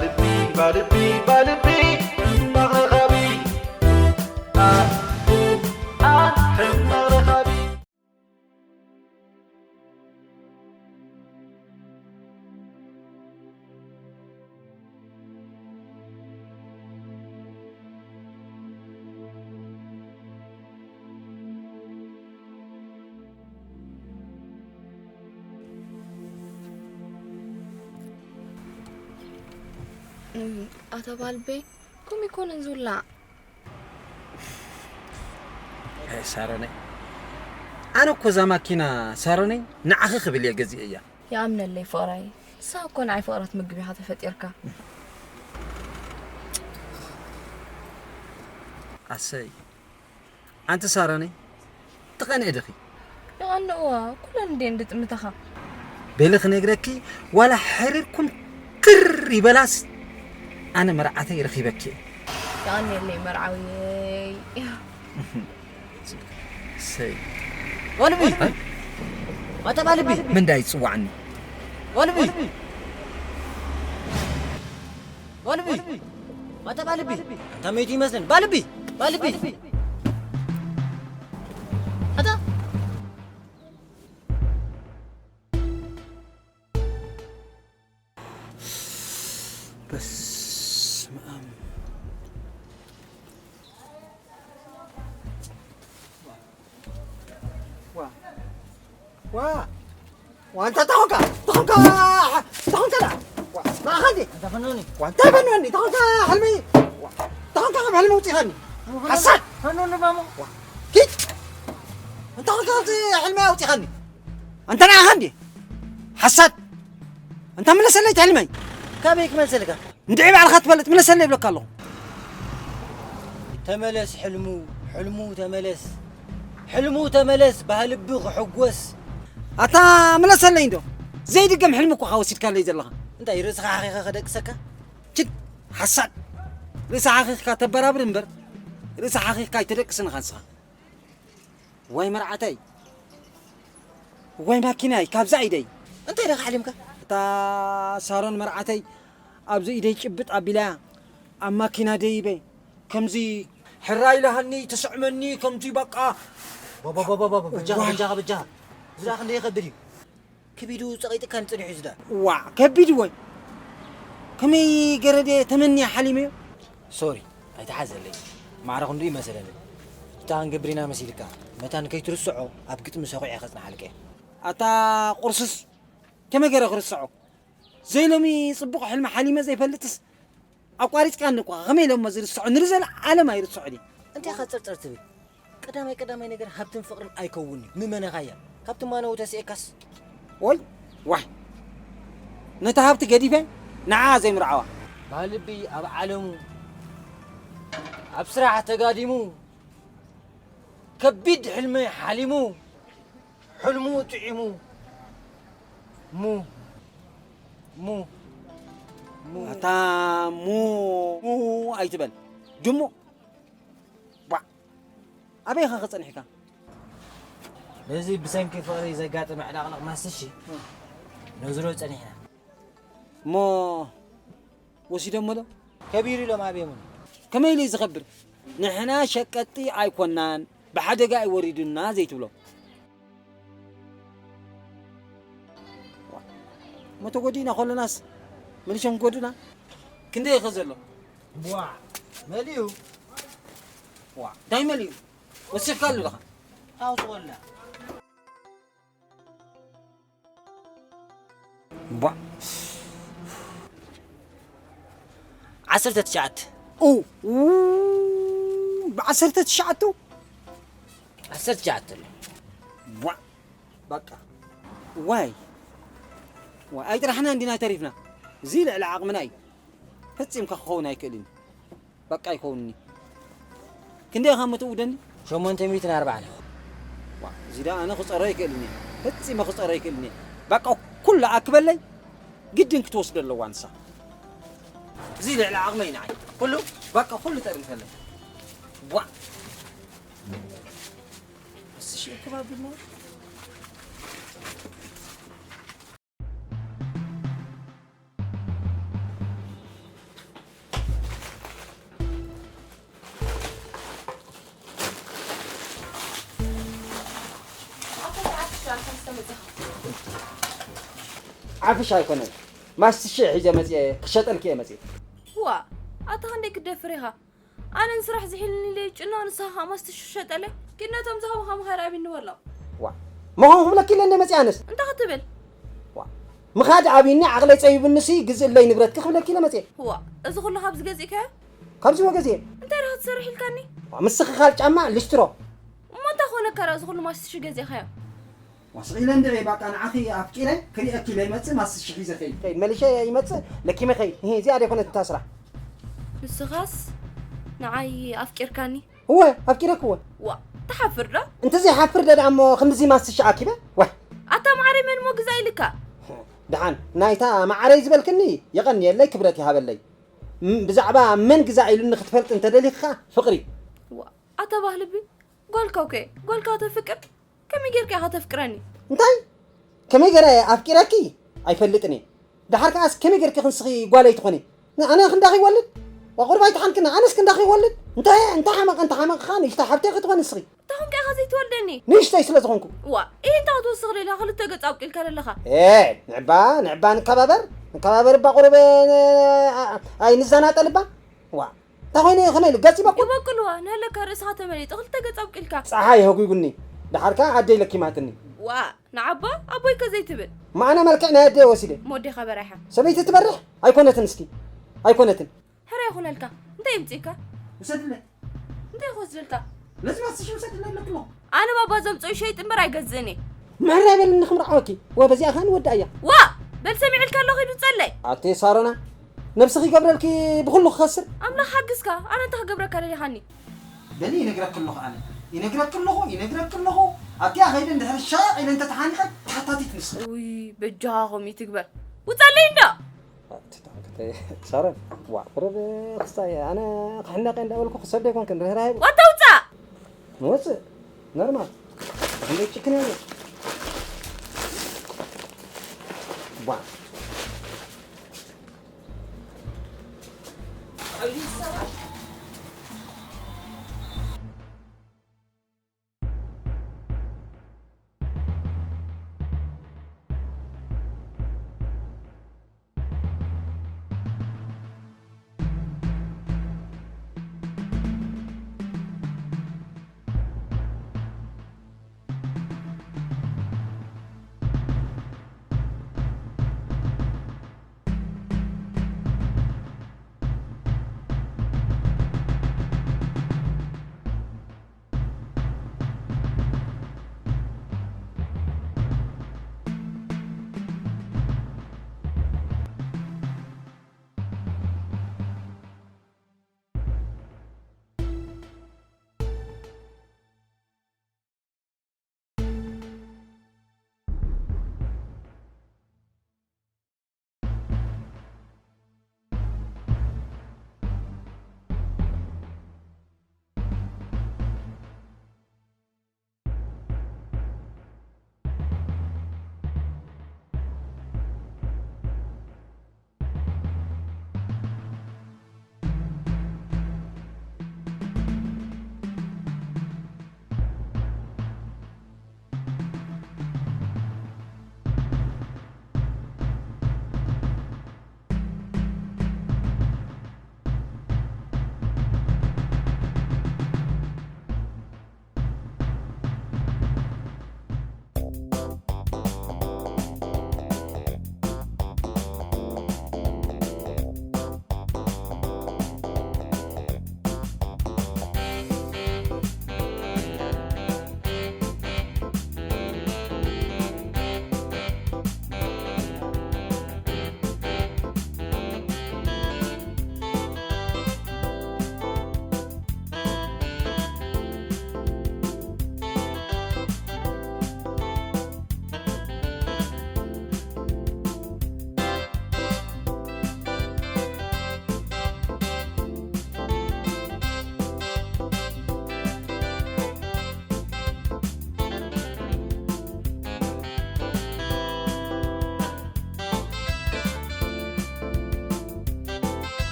ባልቢ ባልቢ ባልቢ ሕማቕ ረኻቢ ኣኡ ኣኡ ሕማቕ ረኻቢ። ኣታ ባልቤ፣ ከምኡ ኣይኮነን ዝውላዕ። ሳሮነይ፣ ኣነ እኮ እዛ ማኪና ሳሮነይ ንዓኺ ክብል እየ ገዚኤያ። ይኣምነለይ ፍቕረይ፣ ንስኻ እኮ ንዓይ ፍቕረት ምግብ ኢኻ ተፈጢርካ። ኣሰይ፣ ኣንቲ ሳሮነይ ትቐንኢ ዲኺ? ይቐንእዋ፣ ኩለን እንድየን ድጥምታኻ። በሊ ክነግረኪ፣ ዋላ ሕርር ኩምትር ይበላስ ኣነ መርዓተይ ረኺበኪ እየ። የቐንየለይ መርዓውየይ። ሰይ ወልቢ ማተ ባልቢ ምን ዳይ ትፅዋዕኒ ወልቢ ወልቢ ማተ ባልቢ ኣንታ መይቲ ይመስልን ባልቢ ባልቢ ኣታ በስመ ኣብ ዋ ዋ ዋንታ ታኾንካ ታኾንካ ታኾንካ ዳ ዋ ናኸዲ ተፈኖኒ ዋንታ ፈኖኒ ታኾንካ ሕልሚ ታኾንካ ካብ ሕልሚ ውፂኻኒ ሓሳድ ፈኖኒ ማሞ ኪድ እንታ ኾንካ ሕልሚ ውፂኻኒ ኣንተ ንዓኻ እንዲ ሓሳድ እንተ ምለሰለይ ትሕልመይ ካበይ ክመልሰልካ እንድዒ ባዕልኻ ትፈልጥ ምለሰለይ ይብለካ ኣለኹ ተመለስ ሕልሙ ሕልሙ ተመለስ ሕልሙ ተመለስ ባህልቢ ክሕጎስ ኣታ ምለሰለይ እንዶ ዘይድገም ሕልሚ እኮ ወሲድካለይ ዘለኻ እንታይ ርእስኻ ሓኺኻ ከደቅሰካ ችድ ሓሳድ ርእሲ ሓኺኽካ ተበራብር እምበር ርእሲ ሓኺኽካ ኣይተደቅስን ኢኻ ንስኻ ዋይ መርዓተይ ዋይ ማኪናይ ካብዛ ኢደይ እንታይ ኢኻ ሓሊምካ እታ ሳሮን መርዓተይ ኣብዚ ኢደይ ጭብጥ ኣቢላያ ኣብ ማኪና ደይበ ከምዚ ሕራይ ኢላሃኒ ትስዕመኒ ከምዚ በቃ በጃኻ በጃኻ በጃኻ ዝዳ ክንደይ ይኸብድ እዩ ክቢዱ ጸቒጥካኒ ጸኒሑ እዩ ዝዳ። ዋዕ ከቢድ ወይ ከመይ ገረደ ተመንየ ሓሊመዮ። ሶሪ ኣይትሓዘለይ ማዕረ ክንድኡ ይመሰለኒ ብታ ክንገብር ኢና መሲልካ መታን ከይትርስዖ ኣብ ግጥሚ ሰኹዐ ከጽንሓልካ እየ። ኣታ ቁርስስ ከመይ ገረ ክርስዖ ዘይሎሚ ጽቡቕ ሕልሚ ሓሊመ ዘይፈልጥስ ኣቋሪጽካኒ እኳ ከመይ ኢለ እሞ ዝርስዖ ንዘለኣለም ኣይርስዖን እየ። እንታይ ኢኻ ጸርጸር ትብል? ቀዳማይ ቀዳማይ ነገር ሃብትን ፍቕርን ኣይከውንን እዩ ምመነኻ እያ ካብ ትማነዉ ተሲኤካስ ወይ ዋይ ነቲ ሃብቲ ገዲፈ ንዓ ዘይምርዓዋ። ባህልቢ ኣብ ዓለሙ ኣብ ስራሕ ተጋዲሙ ከቢድ ሕልሚ ሓሊሙ ሕልሙ ጥዒሙ ሙ ሙ ሙ ኣታ ሙ ሙ ኣይትበል ድሙ ቧዕ ኣበይ ኢኻ ክጸኒሕካ ነዚ ብሰንኪ ፍቕሪ ዘጋጠመ ዕላቕላቕ ማስሺ ነዝሮ ጸኒሕና እሞ ወሲዶሞ ዶ ከቢሩ ኢሎም ኣብዮምኒ ከመይ ኢሉ እዩ ዝኸብር ንሕና ሸቀጥቲ ኣይኮናን ብሓደጋ እዩ ወሪዱና ዘይትብሎ እሞ ተጎዲእና ከለናስ መሊሾም ክጎዱና ክንደይ ኢኸ ዘሎ ዋ መሊኡ ዋ እንታይ መሊኡ ወሲኽካ ኣሎ ዶኻ ኣውፅወልና ቧ ዓሰርተ ትሽዓተ ኡ ኡ፣ ብዓሰርተ ትሽዓተ ዓሰርተ ትሽዓተ ኣሎ ቧ በቃ ዋይ ዋይ ኣይጥራሕና እንዲና ተሪፍና እዚ ልዕሊ ዓቕምና እዩ ፈፂምካ ክኸውን ኣይክእልን እዩ በቃ ኣይከውንኒ ክንደይ ኢኻ እሞ ትእውደኒ ሸሞንተ ሚእትን ኣርባዕን ዋ፣ እዚ ደኣ ኣነ ክጸሮ ኣይክእልን እየ። ፈጺመ ክጸሮ ኣይክእልን እየ። በቃ ኩሉ ኣክበለይ ግድን ክትወስዶ ኣለዋ ንሳ። እዚ ልዕሊ ዓቕመይ ንዓይ። ኩሉ በቃ ኩሉ ጠርኒፈለይ። ዋ። እስሽ እኮ ባብልና። ዓፍሽ ኣይኮነን። ማስትሽ ሒዘ መጽየ ክሸጠልክ እየ መጽየ። ዋ ኣታ ክንደይ ክትደፍር ኢኻ? ኣነ ንስራሕ ዝሒልኒ ኢለ ይጭኖ፣ ንስኻ ከዓ ማስትሽ ሸጠለ። ኪድ ነቶም ዝሃቡኻ ምኻድ ኣብኒ በሎ። ዋ መኾን ክብለኪ ኢለ እንደ መጽየ ኣነስ። እንታይ ክትብል? ዋ ምኻድ ኣብኒ ዓቕለይ ጸቢቡኒ ሲ ግዝእለይ ንብረትኪ ክብለኪ ኢለ መጽየ። ዋ እዚ ኩሉ ካብዚ ገዚእካዮ? ካብዚ ወገዝየ። እንታይ ዳኣ ክትሰርሕ ኢልካኒ? ዋ ምስኺ ካል ጫማ ሊስትሮ። እሞ እንታይ ኮነካ ዳኣ እዚ ኩሉ ማስትሽ ገዚእካዮ? ዋስቕ ኢለ እንድዒ ባቃ ንዓኺ ኣፍቂረ ክሪአኪ ለይመጽእ ማስሽ ሒዘ ኸይድ። ኸይድ መሊሸ ይመጽእ ለኪመ ኸይድ። እህ፣ እዚኣ ደይኮነት እታ ስራሕ። ንስኻስ ንዓይ ኣፍቂርካኒ? እወ፣ ኣፍቂረኪ እወ። ዋ፣ ትሓፍር ዶ? እንተዘይሓፍር ደ ደኣ እሞ ክንድዚ ማስሽ ኣኪበ? ወህ። ኣታ ማዕረይ መን እሞ ግዛ ኢልካ? ደሓን ናይታ ማዕረይ ዝበልክኒ የቐንየለይ ክብረት ይሃበለይ። ም- ብዛዕባ መን ግዛ ኢሉኒ ክትፈልጥ እንተደሊኻ ፍቕሪ። ዋ፣ ኣታ ባህልቢ፣ ጓልካ ኦኬ፣ ጓልካ ተፍቅር? ከመይ ጌርካ ኢኻ ተፍቅረኒ? እንታይ? ከመይ ገረ ኣፍቂረኪ? ኣይፈልጥን እየ። ደሓር ከኣስ ከመይ ጌርኪ ክንስኺ ጓለይ ትኾኒ? ኣነ ክንዳኺ ይወልድ? ዋቑርባይ ተሓንክና ኣነስ ክንዳኺ ይወልድ? እንታይ እንታይ ሓመቐ እንተ ሓመቕኻ ንሽታ ሓብተይ ክትኾን ንስኺ? እንታይ ኾንካ ኢኻ ዘይትወልደኒ? ንእሽተይ ስለ ዝኾንኩ። ዋ፣ ኢንታ ክትወስኽ ሌላ ክልተ ገጽ ኣብቂልካ ዘለኻ። ኤ፣ ንዕባ ንዕባ ንከባበር ንከባበር እባ ቁሩብ ኣይንዘናጠል እባ። ዋ፣ እንታይ ኮይኑ ከመይ ኢሉ ገጽ ይበቁል? ይበቁልዋ፣ ንህለካ ርእስኻ ተመሊጡ ክልተ ገጽ ኣብቂልካ። ጸሓይ ሀጉጉኒ፣ ደሓርካ ኣደይ ለኪማትኒ። ዋ፣ ንዓባ ኣቦይ ከ ዘይትብል? ማዕና መልክዕ ናይ ኣደይ ወሲደ። ሞዴኻ በራይሓ። ሰበይቲ ትበርሕ? ኣይኮነትን እስኪ። ኣይኮነትን። ሕረ ይኹነልካ። እንታይ ይምጽእካ? ውሰድለይ። እንታይ ክወስደልካ? ነዚ ማስሽ ውሰድለይ ኣለክሞ። ኣነ ባባ ዘምጽኡ ሸይጥ እምበር ኣይገዝእን እየ። ምሕራይ በልኒ ክምርዓወኪ። ወ በዚኣ ኸኣ ንወድኣ እያ። ዋ! በል ሰሚዕልካ ኣለኹ ኢዱ ጸለይ። ኣቲ ሳሮና ነብስኺ ይገብረልኪ ብኹሉ ክኸስር። ኣምላኽ ሓግዝካ። ኣነ እንታይ ክገብረካ ደሊኻኒ? በሊ ይነግረኪ ኣለኹ ኣነ። ይነግረኪ ኣለኹ፣ ይነግረኪ ኣለኹ። ኣብቲኣ ኸይደ እንድሕር ሻዕ ኢለ እንተተሓኒቐ ተሓታቲት ንስኺ። ውይ በጃኻ ከምኡ ይትግበር። ውጸለይ እንዶ። ኣቲ ታንክተይ ሳሮን ዋ ቅርብ ክስታይ ኣነ ክሕነቀ እንዳበልኩ ክሰብ ደይኮንክን ርህራሄ። ዋታ ውጻእ። ንወፅእ ኖርማል። ክንደይ ጭክን ያለ ቧ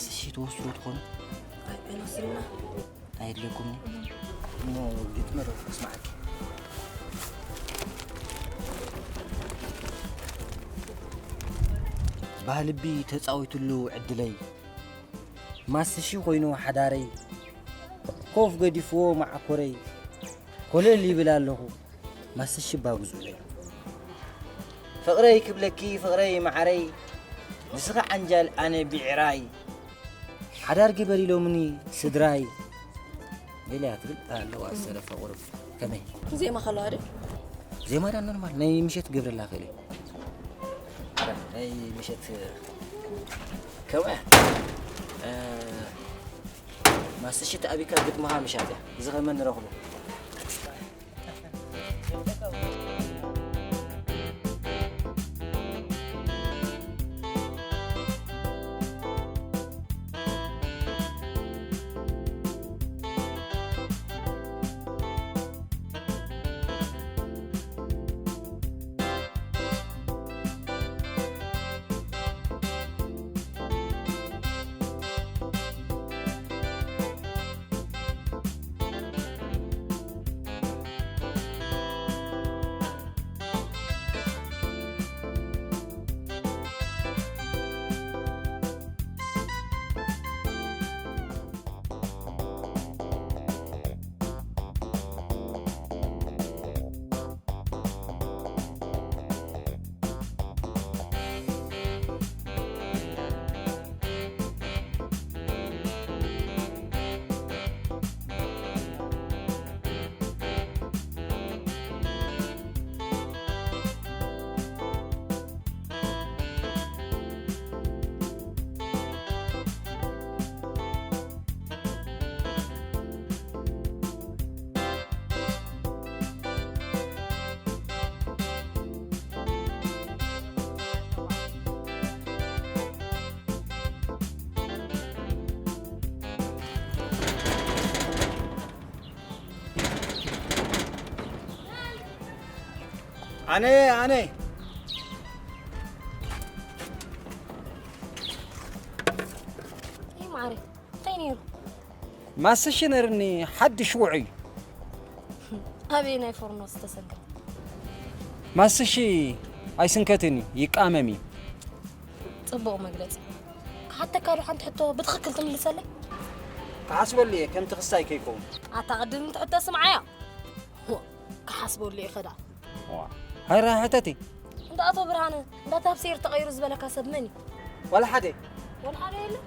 እሺ፣ ትወስዱ ትኾኑ? ኣይ፣ ኣይንወስድና። ኣየድልየኩምኒ? እሞ ግጥሚ ዶ ክስማዓኪ? ባህልቢ ተጻዊቱሉ ዕድለይ፣ ማስሺ ኮይኑ ሓዳረይ፣ ኮፍ ገዲፍዎ መዓኮረይ፣ ኮለል ይብል ኣለኹ። ማስሽ ባጉዙለይ። ፍቕረይ ክብለኪ ፍቕረይ መዓረይ፣ ንስኺ ዓንጃል ኣነ ብዕራይ። ሓዳር ግበር ኢሎምኒ ስድራይ። ገሊያ ትብል ኣለዋ ዝተረፈ ቁሩብ። ከመይ? ዜማ ከለዋ ዶ? ዜማ ዳ ኖርማል ናይ ምሸት ገብረላ ክእል እየ። ናይ ምሸት ከምኡ እያ። እ፣ ማስሽ ተኣቢካ ግጥምኻ ምሻጥ እያ። እዚ ኸመን ንረኽቦ። ኣነ፣ ኣነ። ኣይ ማዕረ፣ እንታይ ነይሩ? ማስሽ ነርኒ ሓድሽ ውዑይ። ኣበይ ናይ ፎርኖ ዝተሰንከ? ማስሽ ኣይስንከትን እዩ፣ ይቃመም እዩ። ጽቡቕ መግለጺ። ክሓተካ ዶ ሓንቲ ሕቶ ብትኽክል ትምልሰለይ? ክሓስበሉ እየ፣ ከምቲ ክስታይ ከይከውን። ኣታ ቅድም እቲ ሕቶ ስምዓዮ። ሆ፣ ክሓስበሉ እየ ኸዳ። ዋ፣ ሃይራ ሕተቲ። እንዳ ኣቶ ብርሃነ፣ እንዳ ታብሴር ተቐይሩ ዝበለካ ሰብ መን እዩ? ዋላ ሓደ። ዋላ ሓደ የለን?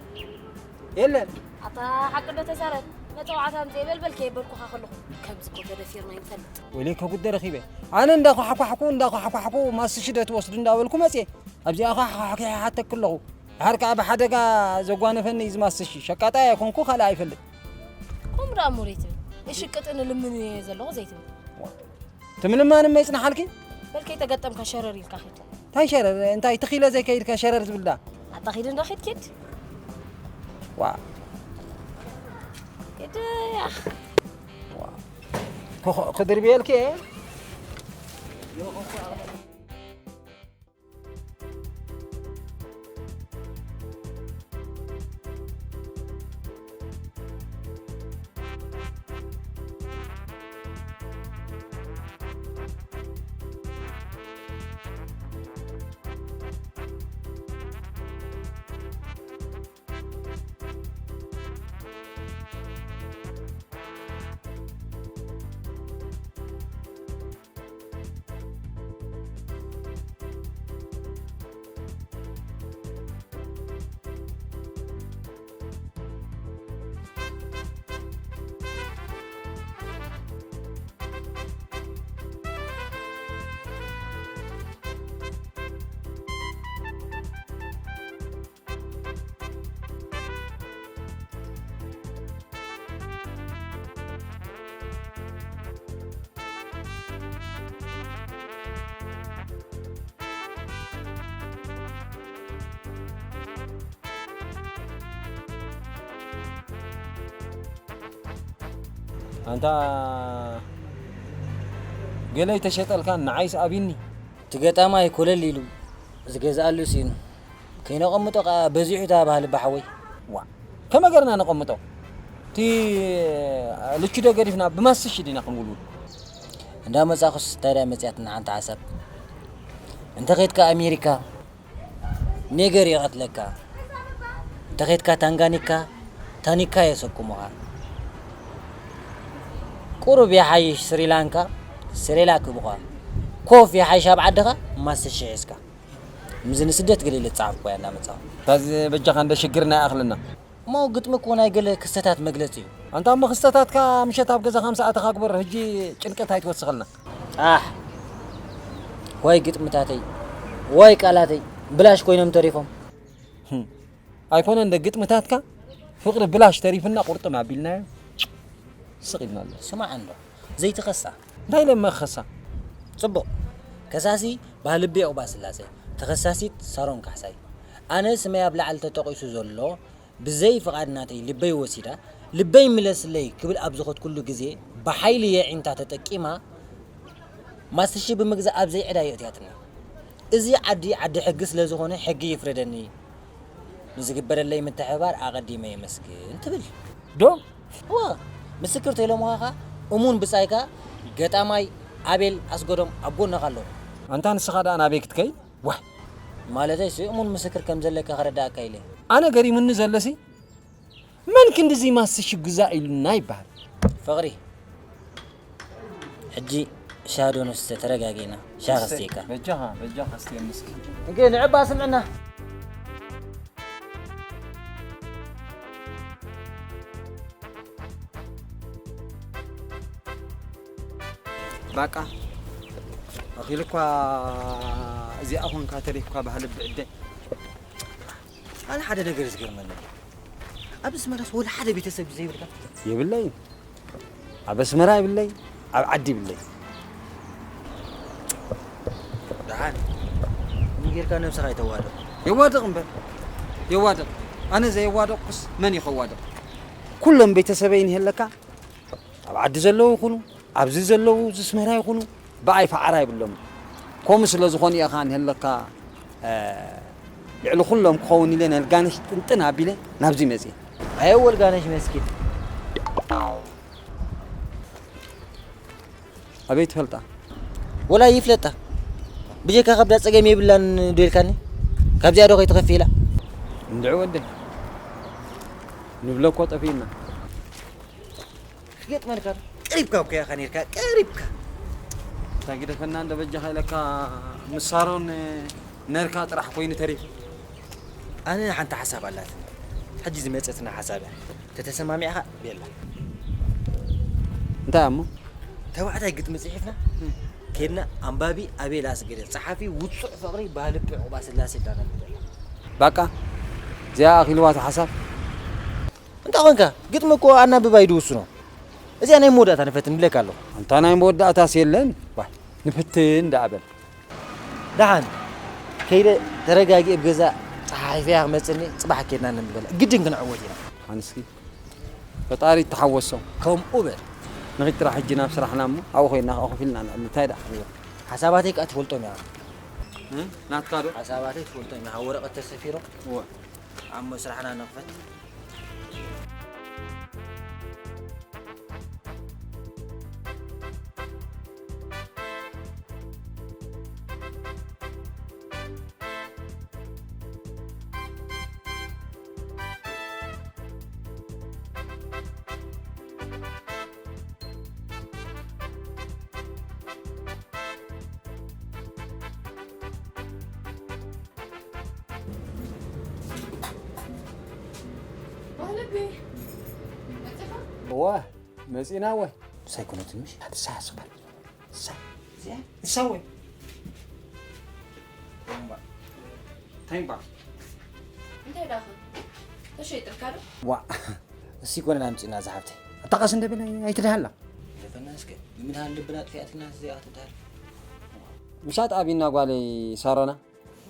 የለን። ኣታ ሓቂ ዶ ተዛረብ? መጸዋዕታ ኣምጽእ በልበል ከየበልኩኻ ከለኹ። ከምዚ እኮ ተደፊርና ይንፈልጥ። ወይለይ ከጉደ ረኺበ። ኣነ እንዳኳሕኳሕኩ፣ እንዳኳሕኳሕኩ ማስሽ ዶ ትወስዱ እንዳበልኩ መጽየ። ኣብዚኣ ኳሕኳሕኪ ይሓተኪ ኣለኹ። ድሓር ከኣ ብሓደጋ ዘጓነፈኒ እዩ ዝማስሽ። ሸቃጣይ ኣይኮንኩ፣ ካልእ ኣይፈልጥ። ከምኡ ደኣ እሞ ደይትብል። እሽቅጥን ልምንን እየ ዘለኹ ዘይትብል። ዋ። ትምልማን እመ ይጽንሓልኪ? በል ከይተገጠምካ ሸረር ኢልካ ኺድ። እንታይ ሸረር? እንታይ ትኺለ ዘይከይድካ ሸረር ዝብልዳ? ኣታ ኺድ እንዶ ኺድ ኪድ። ዋ። ኪድ ያኽ። ዋ። ክኽ-፣ ክድርብየልኪ እየ። ኣንታ ገለ ኣይተሸጠልካን፣ ንዓይስ ኣብዩኒ። እቲ ገጣማይ ኮለል ኢሉ ዝገዝኣሉ ስኢኑ፣ ከይነቐምጦ ከኣ በዚሑ እታ ባህሊ ብሓወይ። ዋ፣ ከመይ ገርና ነቐምጦ? እቲ ልችዶ ገዲፍና ብማስሽ ዲና ክንውልውል? እንዳ መጻኹስ እንታይ ደኣ መጽያትና ሓንቲ ሓሳብ? እንተ ኸድካ ኣሜሪካ፣ ኔገር ይቐትለካ። እንተ ኸድካ ታንጋኒካ፣ ታኒካ የሰኩሙኻ። ቁሩብ ይሓይሽ ስሪላንካ፣ ስሬላክ ብዃ። ኮፍ ይሓይሽ ኣብ ዓድኻ፣ ማስሽ ሒዝካ። ምዚ ንስደት ገለ ኢለ ዝጸሓፍኩ እያ እንዳመጻኹ። ታዚ በጃኻ እንደ ሽግርና ይኣኽለና። እሞ ግጥሚ እኮ ናይ ገለ ክስተታት መግለጺ እዩ። ኣንታ እሞ ክስተታትካ ምሸት ኣብ ገዛኻ ምስ ኣተኻ ግበር፣ ሕጂ ጭንቀት ኣይትወስኸልና። ኣሕ! ዋይ ግጥምታተይ፣ ዋይ ቃላተይ፣ ብላሽ ኮይኖም ተሪፎም። ህም። ኣይኮነ እንደ ግጥምታትካ ፍቕሪ ብላሽ ተሪፍና ቁርጥም ኣቢልናዮ። ስቕ ኢልና ኣሎ። ስማዕ እንዶ፣ ዘይትኸሳ። እንታይ ኢለ እመ ክኸሳ? ጽቡቕ። ከሳሲ ባህልቢ ዑቕባስላሴ፣ ተኸሳሲት ሳሮን ካሕሳይ። ኣነ ስመይ ኣብ ላዕሊ ተጠቒሱ ዘሎ ብዘይ ፍቓድ ናተይ ልበይ ወሲዳ፣ ልበይ ምለስለይ ክብል ኣብ ዝኸድኩሉ ግዜ፣ ብሓይሊ የዒንታ ተጠቂማ፣ ማስትሺ ብምግዛእ ኣብ ዘይዕዳ የእትያትኒ። እዚ ዓዲ፣ ዓዲ ሕጊ ስለ ዝኾነ፣ ሕጊ ይፍረደኒ። ንዝግበረለይ ምትሕብባር ኣቐዲመ የመስግን ትብል። ዶ? እወ፣ ምስክር ተይሎምኻ ኸኣ እሙን ብጻይካ ገጣማይ ኣቤል ኣስገዶም ኣብ ጎንኻ ኣለዉ። ኣንታ ንስኻ ደኣ ናበይ ክትከይድ? ዋይ! ማለተይሲ እሙን ምስክር ከም ዘለካ ክረዳእካ ኢለ። ኣነ ገሪሙኒ ዘለሲ፣ መን ክንድዚ ማስቲሽ ግዛእ ኢሉና ይበሃል? ፍቕሪ፣ ሕጂ ሻሂ ዶ ንስተ፣ ተረጋጊእና። ሻሂ እስተ፣ ከስትየካ። በጃኻ፣ በጃኻ ኣስትየኒ እስኪ። እንግዲህ ንዕባ ስምዕና። ባቃ፣ ኣኺሉኳ እዚኣ ኾንካ ተሪፍኳ ባህሊ ብዕደ። ኣነ ሓደ ነገር እዩ ዝገርመኒ። ኣብ ኣስመራስ ወላ ሓደ ቤተሰብ ዘይብልካ? የብለይን። ኣብ ኣስመራ ይብለይ፣ ኣብ ዓዲ ይብለይ። ደሓን፣ እንዲህ ጌርካ ነብስኻ ኣይተዋድቕ። የዋድቕ እምበር፣ የዋድቕ። ኣነ ዘየዋደቕኩስ መን እዩ ከዋድቕ? ኩሎም ቤተሰበይ እንሄለካ፣ ኣብ ዓዲ ዘለዉ ይኹኑ፣ ኣብዚ ዘለዉ፣ እዚ ኣስመራ ይኹኑ፣ ብኣይ ፈዓራ ይብሎም። ከምኡ ስለ ዝኾኑ እየ ኸኣ እንሄለካ፣ እ፣ ልዕሊ ኩሎም ክኸውን ኢለ ነልጋነሽ ጥንጥን ኣቢለ ናብዚ መጽየ። ኣየ ወልጋነሽ መስኪን። ኣበይ ትፈልጣ? ወላ ይፍለጣ። ብጀካ ከብዳ ጸገም የብላን ዶ ኢልካኒ? ካብዚኣ ዶ ከይትኸፍእ ኢላ? እንድዒ ወደይ። ንብሎ እኮ ጠፊእና። ክገጥመልካ ዶ? ቀሪብካ እኮ ኢኻ ነይርካ፣ ቀሪብካ። እንታይ ግደፈና እንደ በጃኻ ኢለካ ምስ ሳሮን ነርካ ጥራሕ ኮይኑ ተሪፉ። ኣነ ሓንቲ ሓሳብ ኣላትኒ። ሕጂ ዝመጸትና ሓሳብ እያ። ተተሰማሚዕኻ ቤላ። እንታይ እሞ? ተባዕታይ ግጥሚ ጽሒፍና፣ እም። ኬድና ኣንባቢ ኣቤል ኣስገደ፣ ጸሓፊ ውጹዕ ፍቕሪ ባህሊ ዕቑባ ስላሴ እንዳና ንብል። ባቃ፣ እዚኣ ኣኺልዋ እቲ ሓሳብ? እንታይ ኾንካ? ግጥሚ እኮ ኣናብባይ ድውስኖ። እዚኣ ናይ መወዳእታ ንፈትን ብለካ ኣለኹ። ኣንታ ናይ መወዳእታስ የለን? ዋይ፣ ንፍትን ደኣ በል። ደሓን፣ ከይደ ተረጋጊኤ ብገዛ ጸሓሒፈያ ክመጽእኒ፣ ጽባሕ ኬድና ንንበላ። ግድን ክንዕወት ኢና። ኣንስኪ፣ ፈጣሪ ይተሓወሶ። ከምኡ በል። ንኺድ ጥራሕ ሕጂ ናብ ስራሕና እሞ፣ ኣብኡ ኮይንና ከኣ ኮፍ ኢልና ንዕልል። እንታይ ደኣ? እወ። ሓሳባተይ ከኣ ትፈልጦም ኢኻ። እ? ናትካ ዶ? ሓሳባተይ ትፈልጦም ኢኻ። ወረቐት ተሰፊሮም። እወ። ኣሞ ስራሕና ንኽፈት። ባህልቢ፣ መጺኻ? እወ፣ መጺና እወ። ሳይኮነትን ምሽ፣ ሓንቲ ሳሕ ስባል። ሳሕ፣ እዚኣ፣ ንሳ እወ። እንታይ እምባ? እንታይ ደኣ? ተሸይጥልካ ዶ? ዋ፣ እሲ ኮነን ኣምጺና ዝሓብተይ። ኣታ ቀስ እንደ በለ ኣይትድሃላ። ደፈና እስከ፣ ብምድሃል ልብና ጥፊኣትና እዚኣ ትድሃል። ምሻጥ ኣቢና ጓለይ ሳሮና።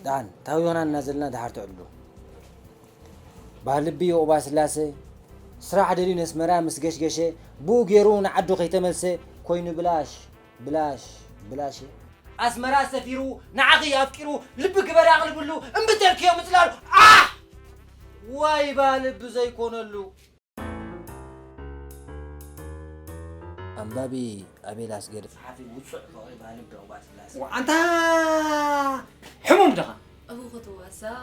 ደሓን፣ ታብ ዮና እናዘልና ደሓር ትዕልሉ። ባህልቢ የቑባ ስላሴ፣ ስራሕ ደልዩ ነስመራ ምስ ገሽገሸ፣ ብኡ ገይሩ ንዓዱ ከይተመልሰ ኮይኑ ብላሽ፣ ብላሽ፣ ብላሽ። ኣስመራ ሰፊሩ፣ ንዓኺ ኣፍቂሩ፣ ልቢ ግበሪ ኣቕልብሉ፣ እምቢ ተልክዮ ምጽላሉ፣ ኣሕ! ዋይ ባልብ ዘይኮነሉ። ኣንባቢ ኣቤል ኣስገደ። ጸሓፊ ውጹዕ ፍቕሪ ባልብ ዑቕባስላሴ። ኣንታ ሕሙም ድኻ? እሁ ክትዋሳእ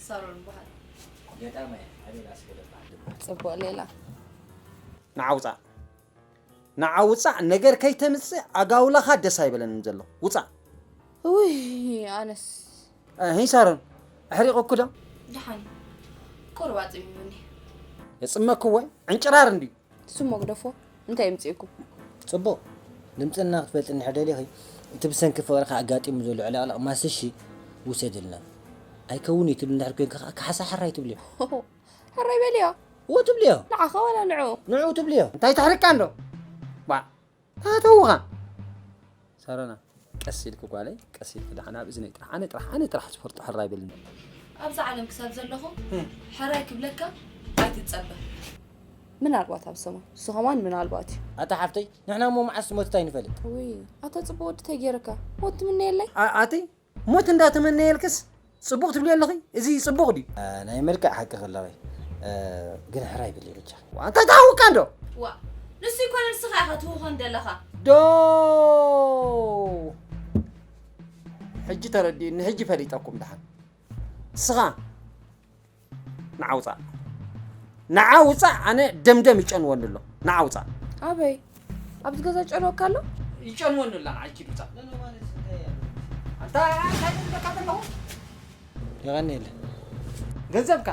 ሳሮን በሃል። ገጣማይ ኣቤል ኣስገደ በሃል። ጽቡቕ ሌላ። ንዓ ውጻእ። ንዓ ውጻእ፣ ነገር ከይተምጽእ ኣጋውላኻ ደስ ኣይበለንን ዘሎ። ውጻእ። ውይ ኣነስ። ሂ ሳሮን፣ ኣሕሪቑኩ ዶ? ደሓን ቁሩብ ኣጽሚሙኒ። የጽመኩ ወይ ዕንጭራር እንድዩ። ስሞ ግደፎ። እንታይ የምጽእኩም? ጽቡቕ። ድምጽና ክትፈልጥ እንድሕር ደሊኺ፣ እቲ ብሰንኪ ፍቕርኻ ኣጋጢሙ ዘሎ ዕልቕልቕ ማስሺ ውሰድልና። ኣይከውን እዩ ትብል እንድሕር ኮንካ ከዓ ካሕሳ ሕራይ ትብልዮ። ሕራይ በልዮ። እዎ ትብልዮ። ንዓኻ ዋላ ንዑ? ንዑ ትብልዮ። እንታይ ተሕርቃ እንዶ? ባ፣ ታተውኻ። ሳሮና፣ ቀስ ኢልክ ጓለይ፣ ቀስ ኢልክ ደሓን ኣብ እዝነይ ጥራሕ፣ ኣነ ጥራሕ፣ ኣነ ጥራሕ ስፖርት ሕራይ በልኒ። ኣብዚ ዓለም ክሳብ ዘለኹ እ። ሕራይ ክብለካ ኣይትጸበ። ምናልባት ኣብ ሰሙን፣ እሱ ከማን ምናልባት እዩ። ኣታ ሓፍተይ፣ ንሕና እሞ መዓስ ሞት እንታይ ንፈልጥ? ውይ፣ ኣታ ጽቡቕ ወዲ እንታይ ገይረካ? ሞት ትምነየለይ? ኣ-፣ ኣቲ ሞት እንዳተመነየልክስ ጽቡቕ ትብሊ ኣለኺ? እዚ ጽቡቕ ድዩ? እ፣ ናይ መልክዕ ሓቂ ከለኺ፣ እ፣ ግን ሕራይ በሊ ብቻ። ዋ፣ እንታይ ተሃውካ እንዶ? ዋ፣ ንሱ ይኮነ ንስኻ ኢኻ ትህውኾን ዘለኻ። ዶ፣ ሕጂ ተረዲኡኒ፣ ሕጂ ፈሊጠኩም ደሓን። ንስኻ ንዓ ውጻእ። ንዓ ውጻእ፣ ኣነ ደምደም ይጨንወኒ ኣሎ። ንዓ ውጻእ። ኣበይ? ኣብዚ ገዛ ጨንወካ ኣሎ? ይጨንወኒ ኣሎ፣ ንዓ ኪድ ውጻእ። ኣንታ፣ እንታይ ዝብለካ ዘለኹ? የቐንየለ። ገንዘብካ?